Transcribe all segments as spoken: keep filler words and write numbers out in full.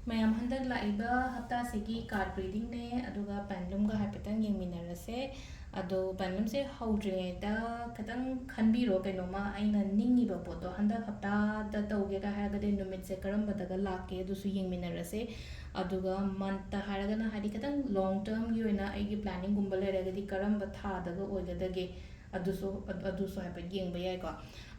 ꯃꯌꯥꯝ, ꯍꯟꯗꯛ ꯂꯥꯛꯏꯕ ꯍꯞꯇꯥꯁꯤꯒꯤ card readingꯅꯦ, ꯑꯗꯨꯒ pendulumꯒ ꯍꯥꯏꯐꯦꯠꯇꯪ ꯌꯦꯡꯃꯤꯟꯅꯔꯁꯦ꯫ ꯑꯗꯣ pendulumꯁꯦ ꯍꯧꯗ꯭ꯔꯤꯉꯩꯗ ꯈꯤꯇꯪ ꯈꯟꯕꯤꯔꯣ, ꯀꯩꯅꯣꯝꯃ ꯑꯩꯅ ꯅꯤꯡꯉꯤꯕ ꯄꯣꯠꯇꯣ ꯍꯟꯗꯛ ꯍꯞꯇꯥꯗ ꯇꯧꯒꯦꯒ ꯍꯥꯏꯔꯒꯗꯤ ꯅꯨꯃꯤꯠꯁꯦ ꯀꯔꯝꯕꯗꯒ ꯂꯥꯛꯀꯦ, ꯑꯗꯨꯁꯨ ꯌꯦꯡꯃꯤꯟꯅꯔꯁꯦ꯫ ꯑꯗꯨꯒ monthꯇ ꯍꯥꯏꯔꯒꯅ, ꯍꯥꯏꯗꯤ, ꯈꯤꯇꯪ long termꯒꯤ ꯑꯣꯏꯅ ꯑꯩꯒꯤ planningꯒꯨꯝꯕ ꯂꯩꯔꯒꯗꯤ ꯀꯔꯝꯕ ꯊꯥꯗꯒ ꯑꯣꯏꯒꯗꯒꯦ, ꯑꯗꯨꯁꯨ, ꯑꯗꯨꯁꯨ ꯍꯥꯏꯐꯦꯠ ꯌꯦꯡꯕ ꯌꯥꯏꯀꯣ꯫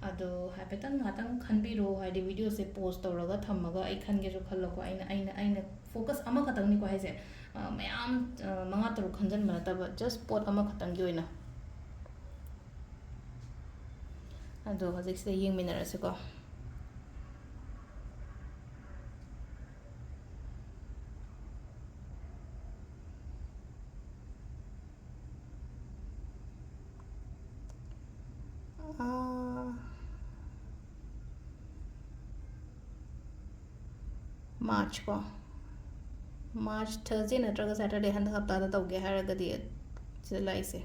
ꯑꯗꯣ ꯍꯥꯏꯐꯦꯠꯇꯪ ꯉꯥꯛꯇꯪ ꯈꯟꯕꯤꯔꯣ, ꯍꯥꯏꯗꯤ videoꯁꯦ pause ꯇꯧꯔꯒ ꯊꯝꯃꯒ ꯑꯩ ꯈꯟꯒꯦꯁꯨ ꯈꯜꯂꯣꯀꯣ꯫ ꯑꯩꯅ, ꯑꯩꯅ, ꯑꯩꯅ focus ꯑꯃꯈꯛꯇꯪꯅꯤꯀꯣ ꯍꯥꯏꯁꯦ, ꯑ, ꯃꯌꯥꯝ, ꯑ, ꯃꯉꯥ ꯇꯔꯨꯛ ꯈꯟꯖꯟꯕ ꯅꯠꯇꯕ, just ꯄꯣꯠ ꯑꯃꯈꯛꯇꯪꯒꯤ ꯑꯣꯏꯅ꯫ ꯑꯗꯣ ꯍꯧꯖꯤꯛꯁꯤꯗ ꯌꯦꯡꯃꯤꯟꯅꯔꯁꯤꯀꯣ꯫ ꯑꯥ, March ꯀꯣ, March Thursday ꯅꯠꯇ꯭ꯔꯒ Saturday ꯍꯟꯗꯛ ꯍꯞꯇꯥꯗ ꯇꯧꯒꯦ ꯍꯥꯏꯔꯒꯗꯤ ꯁꯤꯗ ꯂꯥꯛꯏꯁꯦ꯫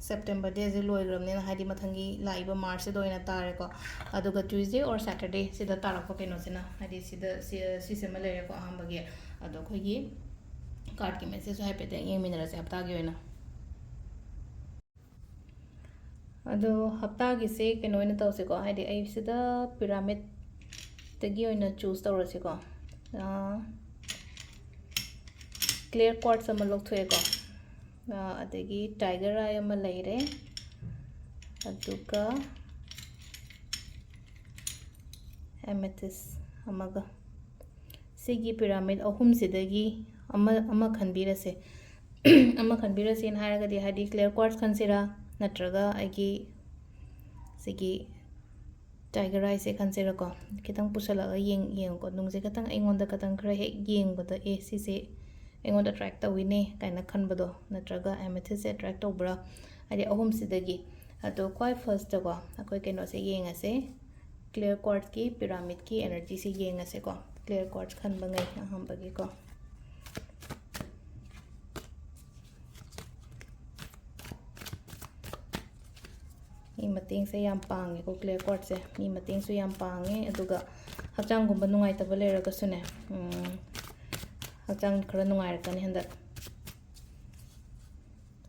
September dayꯁꯦ ꯂꯣꯏꯈ꯭ꯔꯕꯅꯤꯅ, ꯍꯥꯏꯗꯤ ꯃꯊꯪꯒꯤ ꯂꯥꯛꯏꯕ Marchꯁꯤꯗ ꯑꯣꯏꯅ ꯇꯥꯔꯦꯀꯣ꯫ ꯑꯗꯨꯒ Tuesday or Saturday ꯁꯤꯗ ꯇꯥꯔꯛꯄ ꯀꯩꯅꯣꯁꯤꯅ, ꯍꯥꯏꯗꯤ ꯁꯤꯗ, ꯁꯤ, ꯁꯤꯁꯤꯃ ꯂꯩꯔꯦꯀꯣ ꯑꯍꯥꯟꯕꯒꯤ꯫ ꯑꯗꯣ ꯑꯩꯈꯣꯏꯒꯤ cardꯀꯤ messageꯁꯨ ꯍꯥꯏꯐꯦꯠꯇꯪ ꯌꯦꯡꯃꯤꯟꯅꯔꯁꯦ ꯍꯞꯇꯥꯒꯤ ꯑꯣꯏꯅ꯫ ꯑꯗꯣ ꯍꯞꯇꯥꯒꯤꯁꯦ ꯀꯩꯅꯣ ꯑꯣꯏꯅ ꯇꯧꯁꯤꯀꯣ, ꯍꯥꯏꯗꯤ ꯑꯩ ꯁꯤꯗ pyramidꯇꯒꯤ ꯑꯣꯏꯅ choose ꯇꯧꯔꯁꯤꯀꯣ꯫ ꯑꯥ, clear quartz ꯑꯃ ꯂꯧꯊꯣꯛꯑꯦꯀꯣ꯫ ꯑꯥ, ꯑꯗꯒꯤ tiger eye ꯑꯃ ꯂꯩꯔꯦ, ꯑꯗꯨꯒ amethyst ꯑꯃꯒ꯫ ꯁꯤꯒꯤ pyramid ꯑꯍꯨꯝꯁꯤꯗꯒꯤ ꯑꯃ, ꯑꯃ ꯈꯟꯕꯤꯔꯁꯦ꯫ ꯑꯃ ꯈꯟꯕꯤꯔꯁꯦꯅ ꯍꯥꯏꯔꯒꯗꯤ, ꯍꯥꯏꯗꯤ clear quartz ꯈꯟꯁꯤꯔꯥ, ꯅꯠꯇ꯭ꯔꯒ ꯑꯩꯒꯤ ꯁꯤꯒꯤ tiger eyeꯁꯦ ꯈꯟꯁꯤꯔꯥꯀꯣ? ꯈꯤꯇꯪ ꯄꯨꯁꯜꯂꯒ ꯌꯦꯡ-, ꯌꯦꯡꯉꯨꯀꯣ꯫ ꯅꯨꯡꯁꯦ ꯈꯤꯇꯪ ꯑꯩꯉꯣꯟꯗ ꯈꯤꯇꯪ ꯈꯔ ꯍꯦꯛ ꯌꯦꯡꯕꯗ, "ꯑꯦ, ꯁꯤꯁꯦ ꯑꯩꯉꯣꯟꯗ attract ꯇꯧꯋꯤꯅꯦ" ꯀꯥꯏꯅ ꯈꯟꯕꯗꯣ, ꯅꯠꯇ꯭ꯔꯒ amethystꯁꯦ attract ꯇꯧꯕ꯭ꯔꯥ? ꯍꯥꯏꯗꯤ ꯑꯍꯨꯝꯁꯤꯗꯒꯤ꯫ ꯑꯗꯣ ꯈ꯭ꯋꯥꯏ firstꯇꯀꯣ ꯑꯩꯈꯣꯏ ꯀꯩꯅꯣꯁꯦ ꯌꯦꯡꯉꯁꯦ, clear quartzꯀꯤ pyramidꯀꯤ energyꯁꯦ ꯌꯦꯡꯉꯁꯦꯀꯣ꯫ Clear quartz ꯈꯟꯕꯉꯩ ꯑꯍꯥꯟꯕꯒꯤꯀꯣ꯫ ꯃꯤ ꯃꯇꯦꯡꯁꯦ ꯌꯥꯝ ꯄꯥꯡꯉꯦꯀꯣ, ꯀ꯭ꯂꯦ ꯀꯣꯔꯠꯁꯦ꯫ ꯃꯤ ꯃꯇꯦꯡꯁꯨ ꯌꯥꯝ ꯄꯥꯡꯉꯦ, ꯑꯗꯨꯒ ꯍꯛꯆꯥꯡꯒꯨꯝꯕ ꯅꯨꯡꯉꯥꯏꯇꯕ ꯂꯩꯔꯒꯁꯨꯅꯦ, ꯎꯝ, ꯍꯛꯆꯥꯡ ꯈꯔ ꯅꯨꯡꯉꯥꯏꯔꯛꯀꯅꯤ ꯍꯟꯗꯛ꯫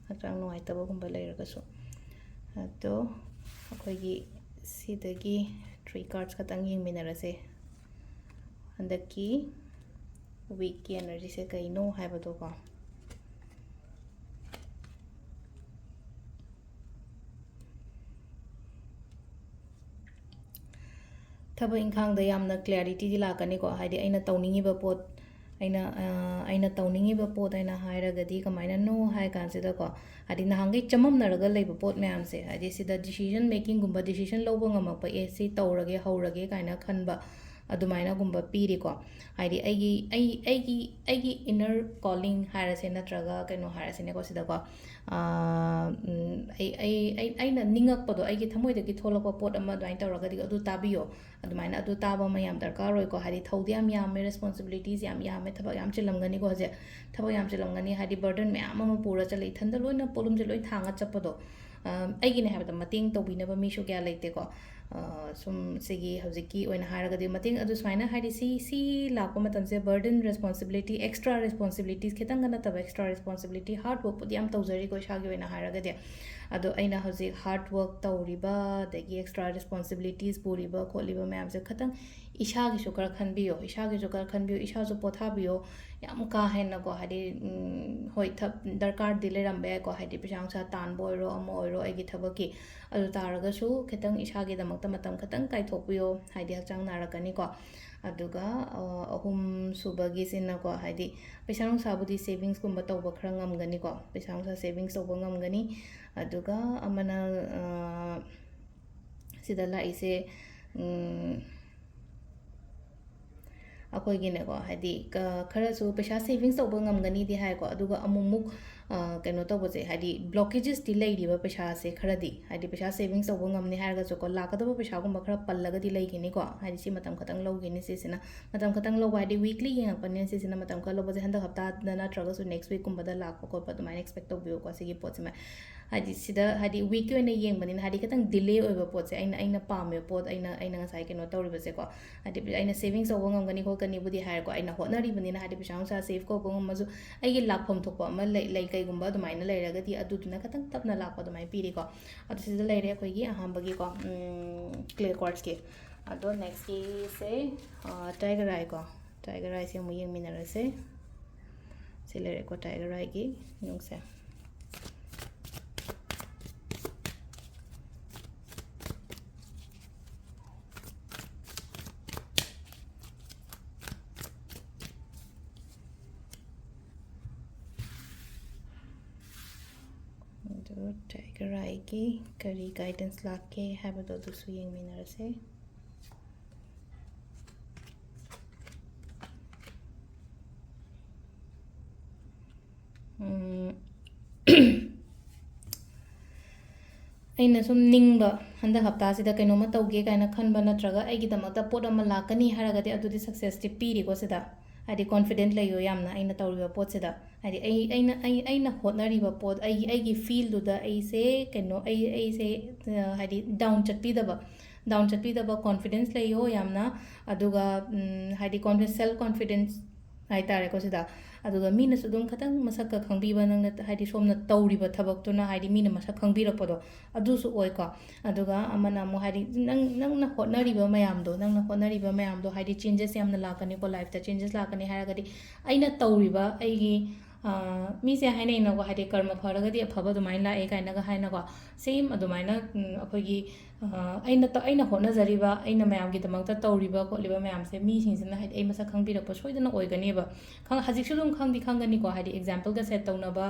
ꯍꯛꯆꯥꯡ ꯅꯨꯡꯉꯥꯏꯇꯕꯒꯨꯝꯕ ꯂꯩꯔꯒꯁꯨ꯫ ꯑꯗꯣ ꯑꯩꯈꯣꯏꯒꯤ ꯁꯤꯗꯒꯤ three cards ꯈꯛꯇꯪ ꯌꯦꯡꯃꯤꯟꯅꯔꯁꯦ꯫ ꯍꯟꯗꯛꯀꯤ ꯋꯤꯛꯀꯤ ꯑꯦꯅꯔꯖꯤꯁꯦ ꯀꯩꯅꯣ ꯍꯥꯏꯕꯗꯣꯀꯣ꯫ ꯊꯕꯛ ꯏꯪꯈꯥꯡꯗ ꯌꯥꯝꯅ ꯀ꯭ꯂꯦꯔꯤꯇꯤꯗꯤ ꯂꯥꯛꯀꯅꯤꯀꯣ, ꯍꯥꯏꯗꯤ ꯑꯩꯅ ꯇꯧꯅꯤꯡꯉꯤꯕ ꯄꯣꯠ, ꯑꯩꯅ, ꯑ, ꯑꯩꯅ ꯇꯧꯅꯤꯡꯉꯤꯕ ꯄꯣꯠ ꯑꯩꯅ ꯍꯥꯏꯔꯒꯗꯤ ꯀꯃꯥꯏꯅꯅꯣ ꯍꯥꯏ ꯀꯥꯟꯁꯤꯗꯀꯣ, ꯍꯥꯏꯗꯤ ꯅꯍꯥꯟꯈꯩ ꯆꯃꯝꯅꯔꯒ ꯂꯩꯕ ꯄꯣꯠ ꯃꯌꯥꯝꯁꯦ, ꯍꯥꯏꯗꯤ ꯁꯤꯗ decision makingꯒꯨꯝꯕ, decision ꯂꯧꯕ ꯉꯝꯃꯛꯄ, "ꯑꯦ, ꯁꯤ ꯇꯧꯔꯒꯦ, ꯍꯧꯔꯒꯦ" ꯀꯥꯏꯅ ꯈꯟꯕ, ꯑꯗꯨꯃꯥꯏꯅꯒꯨꯝꯕ ꯄꯤꯔꯤꯀꯣ꯫ ꯍꯥꯏꯗꯤ ꯑꯩꯒꯤ, ꯑꯩ, ꯑꯩꯒꯤ, ꯑꯩꯒꯤ inner calling ꯍꯥꯏꯔꯁꯦ, ꯅꯠꯇ꯭ꯔꯒ ꯀꯩꯅꯣ ꯍꯥꯏꯔꯁꯤꯅꯦꯀꯣ, ꯁꯤꯗꯀꯣ, ꯑ, ꯎꯝ, ꯑꯩ, ꯑꯩ, ꯑꯩ, ꯑꯩꯅ ꯅꯤꯡꯉꯛꯄꯗꯣ, ꯑꯩꯒꯤ ꯊꯃꯣꯏꯗꯒꯤ ꯊꯣꯛꯂꯛꯄ ꯄꯣꯠ ꯑꯃ ꯑꯗꯨꯃꯥꯏꯅ ꯇꯧꯔꯒꯗꯤ ꯑꯗꯨ ꯇꯥꯕꯤꯌꯣ꯫ ꯑꯗꯨꯃꯥꯏꯅ ꯑꯗꯨ ꯇꯥꯕ ꯑꯃ ꯌꯥꯝ ꯗꯔꯀꯥꯔ ꯑꯣꯏꯀꯣ꯫ ꯍꯥꯏꯗꯤ ꯊꯧꯗꯤ ꯌꯥꯝ ꯌꯥꯝꯃꯦ, responsibilities ꯌꯥꯝ ꯌꯥꯝꯃꯦ, ꯊꯕꯛ ꯌꯥꯝ ꯆꯤꯜꯂꯝꯒꯅꯤꯀꯣ ꯍꯧꯖꯤꯛ꯫ ꯊꯕꯛ ꯌꯥꯝ ꯆꯤꯜꯂꯝꯒꯅꯤ, ꯍꯥꯏꯗꯤ burden ꯃꯌꯥꯝ ꯑꯃ ꯄꯨꯔ ꯆꯠꯂꯦ, ꯏꯊꯟꯗ ꯂꯣꯏꯅ ꯄꯣꯠꯂꯨꯝꯁꯦ ꯂꯣꯏ ꯊꯥꯡꯉ ꯆꯠꯄꯗꯣ꯫ ꯑ, ꯑꯩꯒꯤꯅꯦ ꯍꯥꯏꯕꯗ ꯃꯇꯦꯡ ꯇꯧꯕꯤꯅꯕ ꯃꯤꯁꯨ ꯀꯌꯥ ꯂꯩꯇꯦꯀꯣ꯫ ꯑ, ꯁꯨꯝ ꯁꯤꯒꯤ ꯍꯧꯖꯤꯛꯀꯤ ꯑꯣꯏꯅ ꯍꯥꯏꯔꯒꯗꯤ ꯃꯇꯦꯡ ꯑꯗꯨ ꯁꯨꯃꯥꯏꯅ ꯍꯥꯏꯗꯤ ꯁꯤ, ꯁꯤ ꯂꯥꯛꯄ ꯃꯇꯝꯁꯦ burden, responsibility, extra responsibilities ꯈꯤꯇꯪꯒ ꯅꯠꯇꯕ extra responsibility, hard workꯄꯨꯗꯤ ꯌꯥꯝ ꯇꯧꯖꯔꯤꯀꯣ ꯏꯁꯥꯒꯤ ꯑꯣꯏꯅ ꯍꯥꯏꯔꯒꯗꯤ꯫ ꯑꯗꯣ ꯑꯩꯅ ꯍꯧꯖꯤꯛ hard work ꯇꯧꯔꯤꯕ, ꯑꯗꯒꯤ extra responsibilities ꯄꯨꯔꯤꯕ ꯈꯣꯠꯂꯤꯕ ꯃꯌꯥꯝꯁꯦ ꯈꯤꯇꯪ ꯏꯁꯥꯒꯤꯁꯨ ꯈꯔ ꯈꯟꯕꯤꯌꯣ, ꯏꯁꯥꯒꯤꯁꯨ ꯈꯔ ꯈꯟꯕꯤꯌꯣ, ꯏꯁꯥꯁꯨ ꯄꯣꯊꯥꯕꯤꯌꯣ꯫ ꯌꯥꯝ ꯀꯥ ꯍꯦꯟꯅꯀꯣ, ꯍꯥꯏꯗꯤ, ꯎꯝ, ꯍꯣꯏ, ꯊ-, ꯗꯔꯀꯥꯔꯗꯤ ꯂꯩꯔꯝꯕ ꯌꯥꯏꯀꯣ, ꯍꯥꯏꯗꯤ ꯄꯩꯁꯥ ꯅꯨꯡꯁꯥ ꯇꯥꯟꯕ ꯑꯣꯏꯔꯣ, ꯑꯃ ꯑꯣꯏꯔꯣ, ꯑꯩꯒꯤ ꯊꯕꯛꯀꯤ꯫ ꯑꯗꯨ ꯇꯥꯔꯒꯁꯨ ꯈꯤꯇꯪ ꯏꯁꯥꯒꯤꯗꯃꯛꯇ ꯃꯇꯝ ꯈꯤꯇꯪ ꯀꯥꯏꯊꯣꯛꯄꯤꯌꯣ, ꯍꯥꯏꯗꯤ ꯍꯛꯆꯥꯡ ꯅꯥꯔꯛꯀꯅꯤꯀꯣ꯫ ꯑꯗꯨꯒ, ꯑ, ꯑꯍꯨꯝ ꯁꯨꯕꯒꯤꯁꯤꯅꯀꯣ, ꯍꯥꯏꯗꯤ ꯄꯩꯁꯥ ꯅꯨꯡꯁꯥꯕꯨꯗꯤ savingsꯀꯨꯝꯕ ꯇꯧꯕ ꯈꯔ ꯉꯝꯒꯅꯤꯀꯣ, ꯄꯩꯁꯥ ꯅꯨꯡꯁꯥ savings ꯇꯧꯕ ꯉꯝꯒꯅꯤ꯫ ꯑꯗꯨꯒ ꯑꯃꯅ, ꯑ, ꯁꯤꯗ ꯂꯥꯛꯏꯁꯦ, ꯎꯝ, ꯑꯩꯈꯣꯏꯒꯤꯅꯦꯀꯣ, ꯍꯥꯏꯗꯤ ꯀ-, ꯈꯔꯁꯨ ꯄꯩꯁꯥ savings ꯇꯧꯕ ꯉꯝꯒꯅꯤꯗꯤ ꯍꯥꯏꯀꯣ, ꯑꯗꯨꯒ ꯑꯃꯨꯛꯃꯨꯛ, ꯑ, ꯀꯩꯅꯣ ꯇꯧꯕꯁꯦ, ꯍꯥꯏꯗꯤ blockagesꯇꯤ ꯂꯩꯔꯤꯕ ꯄꯩꯁꯥꯁꯦ ꯈꯔꯗꯤ, ꯍꯥꯏꯗꯤ ꯄꯩꯁꯥ savings ꯇꯧꯕ ꯉꯝꯅꯤ ꯍꯥꯏꯔꯒꯁꯨꯀꯣ, ꯂꯥꯛꯀꯗꯕ ꯄꯩꯁꯥꯒꯨꯝꯕ ꯈꯔ ꯄꯜꯂꯒꯗꯤ ꯂꯩꯈꯤꯅꯤꯀꯣ, ꯍꯥꯏꯗꯤ ꯁꯤ ꯃꯇꯝ ꯈꯛꯇꯪ ꯂꯧꯈꯤꯅꯤ ꯁꯤꯁꯤꯅ, ꯃꯇꯝ ꯈꯛꯇꯪ ꯂꯧꯕ ꯍꯥꯏꯗꯤ weekly ꯌꯦꯡꯉꯛꯄꯅꯤꯅ ꯁꯤꯁꯤꯅ ꯃꯇꯝ ꯈꯔ ꯂꯧꯕꯁꯦ ꯍꯟꯗꯛ ꯍꯞꯇꯥꯗ ꯅꯠꯇ꯭ꯔꯒꯁꯨ next weekꯀꯨꯝꯕꯗ ꯂꯥꯛꯄ ꯈꯣꯠꯄ ꯑꯗꯨꯃꯥꯏꯅ expect ꯇꯧꯕꯤꯌꯨꯀꯣ ꯁꯤꯒꯤ ꯄꯣꯠꯁꯤꯃ꯫ ꯍꯥꯏꯗꯤ ꯁꯤꯗ ꯍꯥꯏꯗꯤ ꯋꯤꯛꯀꯤ ꯑꯣꯏꯅ ꯌꯦꯡꯕꯅꯤꯅ ꯍꯥꯏꯗꯤ ꯈꯤꯇꯪ ꯗꯤꯂꯦ ꯑꯣꯏꯕ ꯄꯣꯠꯁꯦ, ꯑꯩꯅ ꯑꯩꯅ ꯄꯥꯝꯃꯤꯕ ꯄꯣꯠ, ꯑꯩꯅ ꯑꯩꯅ ꯉꯁꯥꯏ ꯀꯩꯅꯣ ꯇꯧꯔꯤꯕꯁꯦꯀꯣ, ꯍꯥꯏꯗꯤ ꯑꯩꯅ ꯁꯦꯚꯤꯡꯁ ꯇꯧꯕ ꯉꯝꯒꯅꯤ ꯈꯣꯠꯀꯅꯤꯕꯨꯗꯤ ꯍꯥꯏꯔꯦꯀꯣ, ꯑꯩꯅ ꯍꯣꯠꯅꯔꯤꯕꯅꯤꯅ ꯍꯥꯏꯗꯤ ꯄꯩꯁꯥ ꯅꯨꯡꯁꯥ ꯁꯦꯚ ꯇꯧꯕ ꯉꯝꯃꯁꯨ ꯑꯩꯒꯤ ꯂꯥꯛꯐꯝ ꯊꯣꯛꯄ ꯑꯃ ꯂꯩ, ꯂꯩ ꯀꯩꯒꯨꯝꯕ ꯑꯗꯨꯃꯥꯏꯅ ꯂꯩꯔꯒꯗꯤ ꯑꯗꯨꯗꯨꯅ ꯈꯤꯇꯪ ꯇꯞꯅ ꯂꯥꯛꯄ ꯑꯗꯨꯃꯥꯏꯅ ꯄꯤꯔꯤꯀꯣ꯫ ꯑꯗꯨ ꯁꯤꯗ ꯂꯩꯔꯦ ꯑꯩꯈꯣꯏꯒꯤ ꯑꯍꯥꯟꯕꯒꯤꯀꯣ, ꯀ꯭ꯂꯦ ꯀ꯭ꯋꯥꯔꯠꯁꯀꯤ꯫ ꯑꯗꯣ ꯅꯦꯛꯁꯀꯤꯁꯦ ꯇꯥꯏꯒꯔ ꯑꯥꯏꯀꯣ, ꯇꯥꯏꯒꯔ ꯑꯥꯏꯁꯦ ꯑꯃꯨꯛ ꯌꯦꯡꯃꯤꯟꯅꯔꯁꯦ꯫ ꯁꯤ ꯂꯩꯔꯦꯀꯣ ꯇꯥꯏꯒꯔ ꯑꯥꯏꯒꯤ ꯌꯦꯡꯉꯨꯁꯦ꯫ ꯑꯗꯨ ꯇꯥꯏꯒꯔ ꯑꯥꯏꯒꯤ ꯀꯔꯤ ꯒꯥꯏꯗꯦꯟꯁ ꯂꯥꯛꯀꯦ ꯍꯥꯏꯕꯗꯣ ꯑꯗꯨꯁꯨ ꯌꯦꯡꯃꯤꯟꯅꯔꯁꯦ꯫ ꯎꯝ꯫ ꯑꯩꯅ ꯁꯨꯝ ꯅꯤꯡꯕ, ꯍꯟꯗꯛ ꯍꯞꯇꯥꯁꯤꯗ ꯀꯩꯅꯣꯝꯃ ꯇꯧꯒꯦ ꯀꯥꯏꯅ ꯈꯟꯕ ꯅꯠꯇ꯭ꯔꯒ ꯑꯩꯒꯤꯗꯃꯛꯇ ꯄꯣꯠ ꯑꯃ ꯂꯥꯛꯀꯅꯤ ꯍꯥꯏꯔꯒꯗꯤ ꯑꯗꯨꯗꯤ ꯁꯛꯁꯦꯁꯇꯤ ꯄꯤꯔꯤꯀꯣ ꯁꯤꯗ꯫ ꯍꯥꯏꯗꯤ ꯀꯣꯟꯐꯤꯗꯦꯟꯠ ꯂꯩꯌꯣ ꯌꯥꯝꯅ ꯑꯩꯅ ꯇꯧꯔꯤꯕ ꯄꯣꯠꯁꯤꯗ꯫ ꯍꯥꯏꯗꯤ ꯑꯩ, ꯑꯩꯅ, ꯑꯩ, ꯑꯩꯅ ꯍꯣꯠꯅꯔꯤꯕ ꯄꯣꯠ, ꯑꯩꯒꯤ, ꯑꯩꯒꯤ ꯐꯤꯜꯗꯨꯗ ꯑꯩꯁꯦ ꯀꯩꯅꯣ, ꯑꯩ, ꯑꯩꯁꯦ, ꯑ, ꯍꯥꯏꯗꯤ ꯗꯥꯎꯟ ꯆꯠꯄꯤꯗꯕ, ꯗꯥꯎꯟ ꯆꯠꯄꯤꯗꯕ, ꯀꯣꯟꯐꯤꯗꯦꯟꯁ ꯂꯩꯌꯣ ꯌꯥꯝꯅ꯫ ꯑꯗꯨꯒ, ꯎꯝ, ꯍꯥꯏꯗꯤ ꯀꯣꯟꯐꯤ-, ꯁꯦꯜꯐ ꯀꯣꯟꯐꯤꯗꯦꯟꯁ ꯍꯥꯏꯇꯥꯔꯦꯀꯣ ꯁꯤꯗ꯫ ꯑꯗꯨꯒ ꯃꯤꯅꯁꯨ ꯑꯗꯨꯝ ꯈꯤꯇꯪ ꯃꯁꯛꯀ ꯈꯪꯕꯤꯕ, ꯅꯪꯅ ꯍꯥꯏꯗꯤ ꯁꯣꯝꯅ ꯇꯧꯔꯤꯕ ꯊꯕꯛꯇꯨꯅ ꯍꯥꯏꯗꯤ ꯃꯤꯅ ꯃꯁꯛ ꯈꯪꯕꯤꯔꯛꯄꯗꯣ ꯑꯗꯨꯁꯨ ꯑꯣꯏꯀꯣ꯫ ꯑꯗꯨꯒ ꯑꯃꯅ ꯑꯃꯨꯛ ꯍꯥꯏꯗꯤ ꯅꯪ, ꯅꯪꯅ ꯍꯣꯠꯅꯔꯤꯕ ꯃꯌꯥꯝꯗꯣ, ꯅꯪꯅ ꯍꯣꯠꯅꯔꯤꯕ ꯃꯌꯥꯝꯗꯣ ꯍꯥꯏꯗꯤ ꯆꯦꯟꯖꯦꯁ ꯌꯥꯝꯅ ꯂꯥꯛꯀꯅꯤꯀꯣ, ꯂꯥꯏꯐꯇ ꯆꯦꯟꯖꯦꯁ ꯂꯥꯛꯀꯅꯤ ꯍꯥꯏꯔꯒꯗꯤ ꯑꯩꯅ ꯇꯧꯔꯤꯕ ꯑꯩꯒꯤ, ꯑ, ꯃꯤꯁꯦ ꯍꯥꯏꯅꯩꯅꯀꯣ, ꯍꯥꯏꯗꯤ ꯀꯔꯃ ꯐꯔꯒꯗꯤ ꯑꯐꯕ ꯑꯗꯨꯃꯥꯏꯅ ꯂꯥꯛꯑꯦ ꯀꯥꯏꯅꯒ ꯍꯥꯏꯅꯀꯣ꯫ ꯁꯦꯝ ꯑꯗꯨꯃꯥꯏꯅ, ꯎꯝ, ꯑꯩꯈꯣꯏꯒꯤ ꯑ, ꯑꯩꯅ ꯇ-, ꯑꯩꯅ ꯍꯣꯠꯅꯖꯔꯤꯕ, ꯑꯩꯅ ꯃꯌꯥꯝꯒꯤꯗꯃꯛꯇ ꯇꯧꯔꯤꯕ ꯈꯣꯠꯂꯤꯕ ꯃꯌꯥꯝꯁꯦ ꯃꯤꯁꯤꯡꯁꯤꯅ ꯍꯥꯏꯗꯤ ꯑꯩ ꯃꯁꯛ ꯈꯪꯕꯤꯔꯛꯄ ꯁꯣꯏꯗꯅ ꯑꯣꯏꯒꯅꯦꯕ꯫ ꯈꯪ-, ꯍꯧꯖꯤꯛꯁꯨ ꯑꯗꯨꯝ ꯈꯪꯗꯤ ꯈꯪꯒꯅꯤꯀꯣ, ꯍꯥꯏꯗꯤ ꯑꯦꯛꯖꯥꯝꯄꯜꯒ ꯁꯦꯠ ꯇꯧꯅꯕ,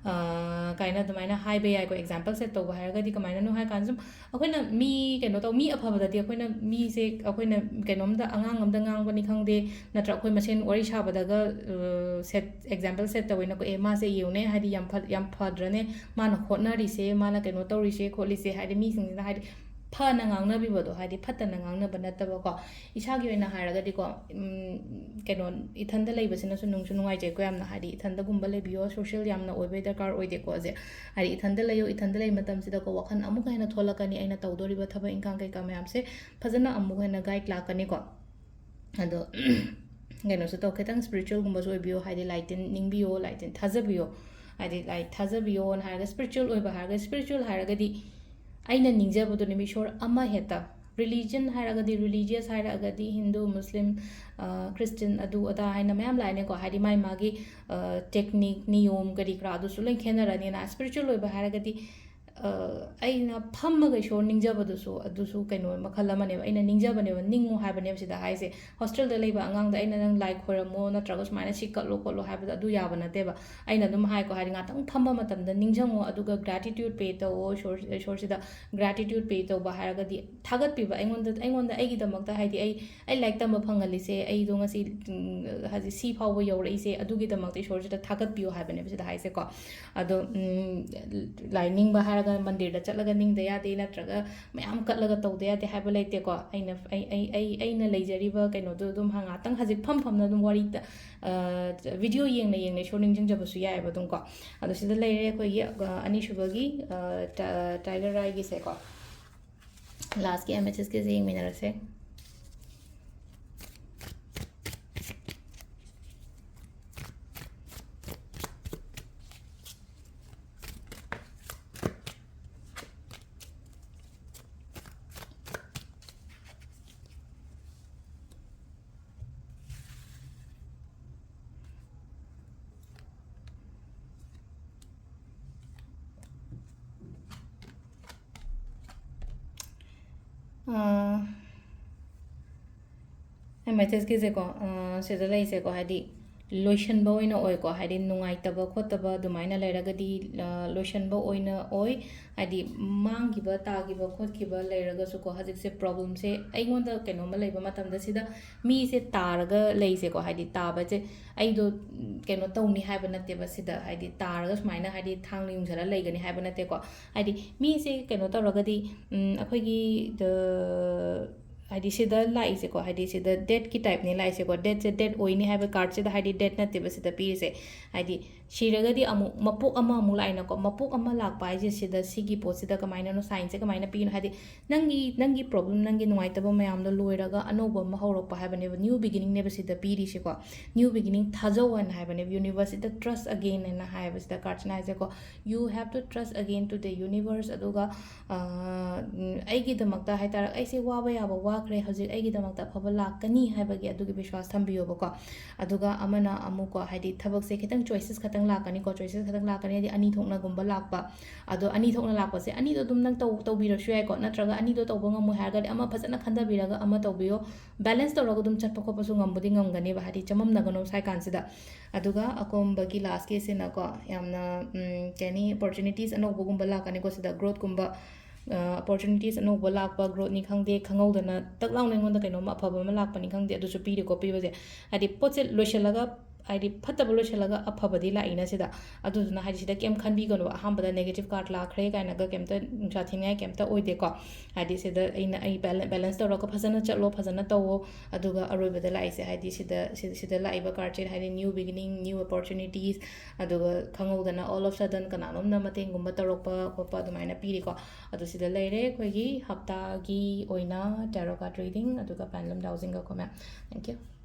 ꯑ, ꯀꯥꯏꯅ ꯑꯗꯨꯃꯥꯏꯅ ꯍꯥꯏꯕ ꯌꯥꯏꯀꯣ꯫ ꯑꯦꯛꯖꯥꯝꯄꯜ ꯁꯦꯠ ꯇꯧꯕ ꯍꯥꯏꯔꯒꯗꯤ ꯀꯃꯥꯏꯅꯅꯣ ꯍꯥꯏ ꯀꯥꯟꯗ ꯁꯨꯝ ꯑꯩꯈꯣꯏꯅ ꯃꯤ ꯀꯩꯅꯣ ꯇꯧ, ꯃꯤ ꯑꯐꯕꯗꯗꯤ ꯑꯩꯈꯣꯏꯅ ꯃꯤꯁꯦ, ꯑꯩꯈꯣꯏꯅ ꯀꯩꯅꯣꯝꯗ ꯑꯉꯥꯡ ꯑꯝꯗ ꯉꯥꯡꯕꯅꯤ ꯈꯪꯗꯦ, ꯅꯠꯇ꯭ꯔ ꯑꯩꯈꯣꯏ ꯃꯁꯦꯟ ꯋꯥꯔꯤ ꯁꯥꯕꯗꯒ, ꯑ, ꯁꯦꯠ, ꯑꯦꯛꯖꯥꯝꯄꯜ ꯁꯦꯠ ꯇꯧꯋꯦꯅꯀꯣ, "ꯑꯦ, ꯃꯥꯁꯦ ꯌꯦꯡꯉꯨꯅꯦ, ꯍꯥꯏꯗꯤ ꯌꯥꯝ ꯐ-, ꯌꯥꯝ ꯐꯗ꯭ꯔꯅꯦ, ꯃꯥꯅ ꯍꯣꯠꯅꯔꯤꯁꯦ, ꯃꯥꯅ ꯀꯩꯅꯣ ꯇꯧꯔꯤꯁꯦ ꯈꯣꯠꯂꯤꯁꯦ", ꯍꯥꯏꯗꯤ ꯃꯤꯁꯤꯡꯁꯤꯅ ꯍꯥꯏꯗꯤ ꯐꯅ ꯉꯥꯡꯅꯕꯤꯕꯗꯣ, ꯍꯥꯏꯗꯤ ꯐꯠꯇꯅ ꯉꯥꯡꯅꯕ ꯅꯠꯇꯕꯀꯣ꯫ ꯏꯁꯥꯒꯤ ꯑꯣꯏꯅ ꯍꯥꯏꯔꯒꯗꯤꯀꯣ, ꯎꯝ, ꯀꯩꯅꯣ, ꯏꯊꯟꯗ ꯂꯩꯕꯁꯤꯅꯁꯨ ꯅꯨꯡꯁꯨ ꯅꯨꯡꯉꯥꯏꯖꯩꯀꯣ ꯌꯥꯝꯅ, ꯍꯥꯏꯗꯤ ꯏꯊꯟꯗꯒꯨꯝꯕ ꯂꯩꯕꯤꯌꯣ, social ꯌꯥꯝꯅ ꯑꯣꯏꯕꯩ ꯗꯔꯀꯥꯔ ꯑꯣꯏꯗꯦꯀꯣ ꯁꯦ꯫ ꯍꯥꯏꯗꯤ ꯏꯊꯟꯗ ꯂꯩꯌꯣ, ꯏꯊꯟꯗ ꯂꯩꯕ ꯃꯇꯝꯁꯤꯗꯀꯣ ꯋꯥꯈꯜ ꯑꯃꯨꯛꯀ ꯍꯦꯟꯅ ꯊꯣꯛꯂꯛꯀꯅꯤ, ꯑꯩꯅ ꯇꯧꯗꯣꯔꯤꯕ ꯊꯕꯛ ꯏꯪꯈꯥꯡ ꯀꯩꯀꯥ ꯃꯌꯥꯝꯁꯦ ꯐꯖꯅ ꯑꯃꯨꯛ ꯍꯦꯟꯅ guide ꯂꯥꯛꯀꯅꯤꯀꯣ꯫ ꯑꯗꯣ ꯀꯩꯅꯣꯁꯨ ꯇꯧ, ꯈꯤꯇꯪ spiritualꯒꯨꯝꯕꯁꯨ ꯑꯣꯏꯕꯤꯌꯣ, ꯍꯥꯏꯗꯤ ꯂꯥꯏ ꯇꯤꯟ ꯅꯤꯡꯕꯤꯌꯣ, ꯂꯥꯏ ꯇꯤꯟ ꯊꯥꯖꯕꯤꯌꯣ꯫ ꯍꯥꯏꯗꯤ ꯂꯥꯏ ꯊꯥꯖꯕꯤꯌꯣꯅ ꯍꯥꯏꯔꯒ, spiritual ꯑꯣꯏꯕ ꯍꯥꯏꯔꯒ, spiritual ꯍꯥꯏꯔꯒꯗꯤ ꯑꯩꯅ ꯅꯤꯡꯖꯕꯗꯨꯅꯦꯕ, ꯏꯁꯣꯔ ꯑꯃ ꯍꯦꯛꯇ꯫ Religion ꯍꯥꯏꯔꯒꯗꯤ, religious ꯍꯥꯏꯔꯒꯗꯤ ꯍꯤꯟꯗꯨ, ꯃꯨꯁꯂꯤꯝ, ꯑ, ꯈ꯭ꯔꯤꯁꯇꯤꯌꯟ, ꯑꯗꯨ ꯑꯗꯥ ꯍꯥꯏꯅ ꯃꯌꯥꯝ ꯂꯥꯛꯑꯦꯅꯦꯀꯣ꯫ ꯍꯥꯏꯗꯤ ꯃꯥꯏ ꯃꯥꯒꯤ, ꯑ, technique, ꯅꯤꯌꯣꯝ ꯀꯔꯤ ꯀꯔꯥ ꯑꯗꯨꯁꯨ ꯂꯣꯏ ꯈꯦꯠꯅꯔꯅꯤꯅ꯫ Spiritual ꯑꯣꯏꯕ ꯍꯥꯏꯔꯒꯗꯤ, ꯑ, ꯑꯩꯅ ꯐꯝꯃꯒ ꯏꯁꯣꯔ ꯅꯤꯡꯖꯕꯗꯨꯁꯨ, ꯑꯗꯨꯁꯨ ꯀꯩꯅꯣ ꯃꯈꯜ ꯑꯃꯅꯦꯕ꯫ ꯑꯩꯅ ꯅꯤꯡꯖꯕꯅꯦꯕ, ꯅꯤꯡꯉꯨ ꯍꯥꯏꯕꯅꯦꯕ ꯁꯤꯗ ꯍꯥꯏꯁꯦ꯫ Hostelꯗ ꯂꯩꯕ ꯑꯉꯥꯡꯗ ꯑꯩꯅ "ꯅꯪ ꯂꯥꯏ ꯈꯣꯏꯔꯝꯃꯣ" ꯅꯠꯇ꯭ꯔꯒ "ꯁꯨꯃꯥꯏꯅ ꯁꯤ ꯀꯠꯂꯣ ꯈꯣꯠꯂꯣ" ꯍꯥꯏꯕꯗꯣ ꯑꯗꯨ ꯌꯥꯕ ꯅꯠꯇꯦꯕ꯫ ꯑꯩꯅ ꯑꯗꯨꯝ ꯍꯥꯏꯀꯣ, ꯍꯥꯏꯗꯤ ꯉꯥꯛꯇꯪ ꯐꯝꯕ ꯃꯇꯝꯗ ꯅꯤꯡꯁꯤꯡꯉꯣ, ꯑꯗꯨꯒ gratitude pay ꯇꯧꯋꯣ ꯏꯁꯣꯔ-, ꯏꯁꯣꯔꯁꯤꯗ꯫ Gratitude pay ꯇꯧꯕ ꯍꯥꯏꯔꯒꯗꯤ ꯊꯥꯒꯠꯄꯤꯕ, ꯑꯩꯉꯣꯟꯗ, ꯑꯩꯉꯣꯟꯗ ꯑꯩꯒꯤꯗꯃꯛꯇ, ꯍꯥꯏꯗꯤ ꯑꯩ, ꯑꯩ ꯂꯥꯏꯔꯤꯛ ꯇꯝꯕ ꯐꯪꯍꯜꯂꯤꯁꯦ, ꯑꯩꯗꯣ ꯉꯁꯤ, ꯎꯝ, ꯍꯥꯏꯗꯤ ꯁꯤ ꯐꯥꯎꯕ ꯌꯧꯔꯛꯏꯁꯦ, ꯑꯗꯨꯒꯤꯗꯃꯛꯇ ꯏꯁꯣꯔꯁꯤꯗ ꯊꯥꯒꯠꯄꯤꯌꯣ ꯍꯥꯏꯕꯅꯦꯕ ꯁꯤꯗ ꯍꯥꯏꯁꯦꯀꯣ꯫ ꯑꯗꯣ, ꯎꯝ, ꯂꯥꯏ ꯅꯤꯡꯕ ꯍꯥꯏꯔꯒ ꯃꯟꯗꯤꯔꯗ ꯆꯠꯂꯒ ꯅꯤꯡꯗ ꯌꯥꯗꯦ, ꯅꯠꯇ꯭ꯔꯒ ꯃꯌꯥꯝ ꯀꯠꯂꯒ ꯇꯧꯗ ꯌꯥꯗꯦ ꯍꯥꯏꯕ ꯂꯩꯇꯦꯀꯣ꯫ ꯑꯩꯅ, ꯑꯩ, ꯑꯩ, ꯑꯩ, ꯑꯩꯅ ꯂꯩꯖꯔꯤꯕ ꯀꯩꯅꯣꯗꯣ ꯑꯗꯨꯝ ꯉꯥꯛꯇꯪ ꯍꯧꯖꯤꯛ ꯐꯝ ꯐꯝꯅ ꯑꯗꯨꯝ ꯋꯥꯔꯤ ꯇ-, ꯑ, video ꯌꯦꯡꯅ ꯌꯦꯡꯅ ꯏꯁꯣꯔ ꯅꯤꯡꯁꯤꯡꯖꯕꯁꯨ ꯌꯥꯏꯑꯕ ꯑꯗꯨꯝ ꯀꯣ꯫ ꯑꯗꯣ ꯁꯤꯗ ꯂꯩꯔꯦ ꯑꯩꯈꯣꯏꯒꯤ, ꯑ, ꯑꯅꯤꯁꯨꯕꯒꯤ, ꯑ, ꯇ-, tiger eyeꯒꯤꯁꯦꯀꯣ꯫ Lastꯀꯤ amethystꯀꯤꯁꯦ ꯌꯦꯡꯃꯤꯟꯅꯔꯁꯦ꯫ ꯑꯥ, amethystꯀꯤꯁꯦꯀꯣ, ꯑꯥ, ꯁꯤꯗ ꯂꯩꯁꯦꯀꯣ, ꯍꯥꯏꯗꯤ ꯂꯣꯏꯁꯟꯕ ꯑꯣꯏꯅ ꯑꯣꯏꯀꯣ꯫ ꯍꯥꯏꯗꯤ ꯅꯨꯡꯉꯥꯏꯇꯕ ꯈꯣꯠꯇꯕ ꯑꯗꯨꯃꯥꯏꯅ ꯂꯩꯔꯒꯗꯤ, ꯑ, ꯂꯣꯏꯁꯟꯕ ꯑꯣꯏꯅ ꯑꯣꯏ꯫ ꯍꯥꯏꯗꯤ ꯃꯥꯡꯈꯤꯕ ꯇꯥꯈꯤꯕ ꯈꯣꯠꯈꯤꯕ ꯂꯩꯔꯒꯁꯨꯀꯣ, ꯍꯧꯖꯤꯛꯁꯦ problemꯁꯦ ꯑꯩꯉꯣꯟꯗ ꯀꯩꯅꯣꯝꯃ ꯂꯩꯕ ꯃꯇꯝꯗ ꯁꯤꯗ ꯃꯤꯁꯦ ꯇꯥꯔꯒ ꯂꯩꯁꯦꯀꯣ, ꯍꯥꯏꯗꯤ ꯇꯥꯕꯁꯦ ꯑꯩꯗꯣ, ꯎꯝ, ꯀꯩꯅꯣ ꯇꯧꯅꯤ ꯍꯥꯏꯕ ꯅꯠꯇꯦꯕ꯫ ꯁꯤꯗ ꯍꯥꯏꯗꯤ ꯇꯥꯔꯒ ꯁꯨꯃꯥꯏꯅ ꯍꯥꯏꯗꯤ ꯊꯥꯡꯅ ꯌꯨꯡꯁꯜꯂ ꯂꯩꯒꯅꯤ ꯍꯥꯏꯕ ꯅꯠꯇꯦꯀꯣ꯫ ꯍꯥꯏꯗꯤ ꯃꯤꯁꯦ ꯀꯩꯅꯣ ꯇꯧꯔꯒꯗꯤ, ꯎꯝ, ꯑꯩꯈꯣꯏꯒꯤ, the, ꯍꯥꯏꯗꯤ ꯁꯤꯗ ꯂꯥꯛꯏꯁꯦꯀꯣ, ꯍꯥꯏꯗꯤ ꯁꯤꯗ deathꯀꯤ typeꯅꯦ ꯂꯥꯛꯏꯁꯦꯀꯣ, deathꯁꯦ death ꯑꯣꯏꯅꯤ ꯍꯥꯏꯕ cardꯁꯤꯗ, ꯍꯥꯏꯗꯤ death ꯅꯠꯇꯦꯕ ꯁꯤꯗ ꯄꯤꯔꯤꯁꯦ꯫ ꯍꯥꯏꯗꯤ ꯁꯤꯔꯒꯗꯤ ꯑꯃꯨꯛ ꯃꯄꯣꯛ ꯑꯃ ꯑꯃꯨꯛ ꯂꯥꯛꯏꯅꯀꯣ, ꯃꯄꯣꯛ ꯑꯃ ꯂꯥꯛꯄ ꯍꯥꯏꯁꯦ ꯁꯤꯗ ꯁꯤꯒꯤ ꯄꯣꯠꯁꯤꯗ ꯀꯃꯥꯏꯅꯅꯣ, signꯁꯦ ꯀꯃꯥꯏꯅ ꯄꯤꯔꯤꯅꯣ, ꯍꯥꯏꯗꯤ ꯅꯪꯒꯤ, ꯅꯪꯒꯤ problem, ꯅꯪꯒꯤ ꯅꯨꯡꯉꯥꯏꯇꯕ ꯃꯌꯥꯝꯗꯣ ꯂꯣꯏꯔꯒ ꯑꯅꯧꯕ ꯑꯃ ꯍꯧꯔꯛꯄ ꯍꯥꯏꯕꯅꯦꯕ, new beginningꯅꯦꯕ ꯁꯤꯗ ꯄꯤꯔꯤꯁꯦꯀꯣ, new beginning ꯊꯥꯖꯧ ꯍꯥꯏꯅ ꯍꯥꯏꯕꯅꯦꯕ, universeꯁꯤꯗ trust again ꯍꯥꯏꯅ ꯍꯥꯏꯌꯦꯕ ꯁꯤꯗ cardꯁꯤꯅ ꯍꯥꯏꯁꯦꯀꯣ, you have to trust again to the universe꯫ ꯑꯗꯨꯒ ꯑ, ꯎꯝ, ꯑꯩꯒꯤꯗꯃꯛꯇ ꯍꯥꯏꯇꯥꯔꯦ, ꯑꯩꯁꯦ ꯋꯥꯕ ꯌꯥꯕ ꯋꯥꯈ꯭ꯔꯦ, ꯍꯧꯖꯤꯛ ꯑꯩꯒꯤꯗꯃꯛꯇ ꯑꯐꯕ ꯂꯥꯛꯀꯅꯤ ꯍꯥꯏꯕꯒꯤ ꯑꯗꯨꯒꯤ ꯕꯤꯁ꯭ꯋꯥꯁ ꯊꯝꯕꯤꯌꯣꯕꯀꯣ꯫ ꯑꯗꯨꯒ ꯑꯃꯅ ꯑꯃꯨꯛꯀꯣ, ꯍꯥꯏꯗꯤ ꯊꯕꯛꯁꯦ ꯈꯤꯇꯪ choices ꯈꯛꯇꯪ ꯂꯥꯛꯀꯅꯤꯀꯣ, choices ꯈꯛꯇꯪ ꯂꯥꯛꯀꯅꯤ ꯍꯥꯏꯗꯤ ꯑꯅꯤ ꯊꯣꯛꯅꯒꯨꯝꯕ ꯂꯥꯛꯄ꯫ ꯑꯗꯣ ꯑꯅꯤ ꯊꯣꯛꯅ ꯂꯥꯛꯄꯁꯦ ꯑꯅꯤꯗꯣ ꯑꯗꯨꯝ ꯅꯪ ꯇꯧ-, ꯇꯧꯕꯤꯔꯁꯨ ꯌꯥꯏꯀꯣ, ꯅꯠꯇ꯭ꯔꯒ ꯑꯅꯤꯗꯣ ꯇꯧꯕ ꯉꯝꯃꯣꯏ ꯍꯥꯏꯔꯒꯗꯤ ꯑꯃ ꯐꯖꯅ ꯈꯟꯊꯕꯤꯔꯒ ꯑꯃ ꯇꯧꯕꯤꯌꯣ꯫ Balance ꯇꯧꯔꯒ ꯑꯗꯨꯝ ꯆꯠꯄ ꯈꯣꯠꯄꯁꯨ ꯉꯝꯕꯨꯗꯤ ꯉꯝꯒꯅꯦꯕ, ꯍꯥꯏꯗꯤ ꯆꯃꯝꯅꯒꯅꯣ ꯁ꯭ꯋꯥꯏ ꯀꯥꯟꯁꯤꯗ꯫ ꯑꯗꯨꯒ ꯑꯀꯣꯝꯕꯒꯤ lastꯀꯤꯁꯤꯅꯀꯣ, ꯌꯥꯝꯅ, ꯎꯝ, ꯀꯩ ꯍꯥꯏꯅꯤ, opportunities ꯑꯅꯧꯕꯒꯨꯝꯕ ꯂꯥꯛꯀꯅꯤꯀꯣ ꯁꯤꯗ, growthꯀꯨꯝꯕ, ꯑ, opportunities ꯑꯅꯧꯕ ꯂꯥꯛꯄ, growthꯅꯤ ꯈꯪꯗꯦ, ꯈꯪꯍꯧꯗꯅ ꯇꯛ ꯂꯥꯎꯅ ꯑꯩꯉꯣꯟꯗ ꯀꯩꯅꯣꯝꯃ ꯑꯐꯕ ꯑꯃ ꯂꯥꯛꯄꯅꯤ ꯈꯪꯗꯦ, ꯑꯗꯨꯁꯨ ꯄꯤꯔꯤꯀꯣ ꯄꯤꯕꯁꯦ꯫ ꯍꯥꯏꯗꯤ ꯄꯣꯠꯁꯦ ꯂꯣꯏꯁꯤꯜꯂꯒ, ꯍꯥꯏꯗꯤ ꯐꯠꯇꯕ ꯂꯣꯏꯁꯤꯜꯂꯒ ꯑꯐꯕꯗꯤ ꯂꯥꯛꯏꯅ ꯁꯤꯗ꯫ ꯑꯗꯨꯗꯨꯅ ꯍꯥꯏꯗꯤ ꯁꯤꯗ ꯀꯩꯝ ꯈꯟꯕꯤꯒꯅꯨꯕ, ꯑꯍꯥꯟꯕꯗ negative card ꯂꯥꯛꯈ꯭ꯔꯦ ꯀꯥꯏꯅꯒ ꯀꯩꯝꯇ ꯅꯨꯡꯁꯥ ꯊꯤꯅꯤꯡꯉꯥꯏ ꯀꯩꯝꯇ ꯑꯣꯏꯗꯦꯀꯣ꯫ ꯍꯥꯏꯗꯤ ꯁꯤꯗ ꯑꯩꯅ ꯑꯩ ꯕꯦꯂꯦ-, balance ꯇꯧꯔꯒ ꯐꯖꯅ ꯆꯠꯂꯣ, ꯐꯖꯅ ꯇꯧꯋꯣ꯫ ꯑꯗꯨꯒ ꯑꯔꯣꯏꯕꯗ ꯂꯥꯛꯏꯁꯦ, ꯍꯥꯏꯗꯤ ꯁꯤꯗ, ꯁꯤ-, ꯁꯤꯗ ꯂꯥꯛꯏꯕ cardꯁꯦ, ꯍꯥꯏꯗꯤ new beginning, new opportunities, ꯑꯗꯨꯒ ꯈꯪꯍꯧꯗꯅ all of sudden ꯀꯅꯥꯅꯣꯝꯅ ꯃꯇꯦꯡꯒꯨꯝꯕ ꯇꯧꯔꯛꯄ ꯈꯣꯠꯄ ꯑꯗꯨꯃꯥꯏꯅ ꯄꯤꯔꯤꯀꯣ꯫ ꯑꯗꯨ ꯁꯤꯗ ꯂꯩꯔꯦ ꯑꯩꯈꯣꯏꯒꯤ ꯍꯞꯇꯥꯒꯤ ꯑꯣꯏꯅ tarot card reading, ꯑꯗꯨꯒ pendulum dowsingꯒꯀꯣ, ma'am꯫ Thank you꯫